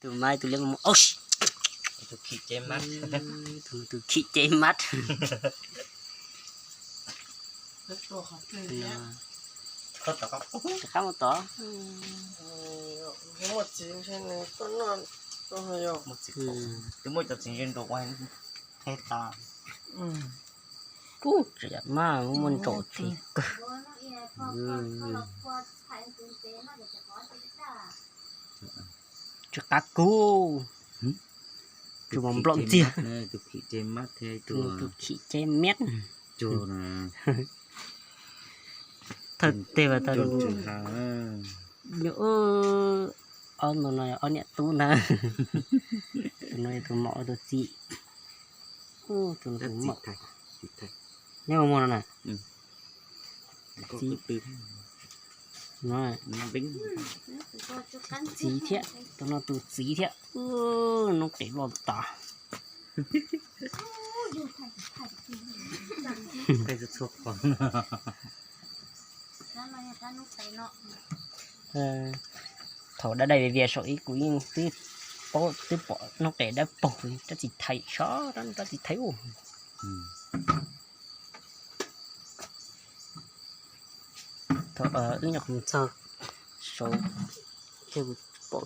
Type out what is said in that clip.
Tus mas tus liab mus, tus khim cev mab. Rov qab mus tod. Twb muaj cov txiv ze nraus ua, kuj tsis yam mab muaj nraum txiv kawg. Tsis qab kub, tsis mus nplaum ntxiag. Tus khim cev miab. Thawj teg vas tau, ob no no ob niam tub ntag. Tus no tus maum tus txiv. Tus maum, neb ua muag no na. Txiv, txiv thiab, tus no tus txiv thiab. Noob qes loj tas. Thaum dab dai vias vias saum ib kuv yeej twb paub twb pom noob qes dawb paug, rab txiv thaiv sov rab txiv thaiv ub. Thaum wb nyuam qhuav txog saud, pom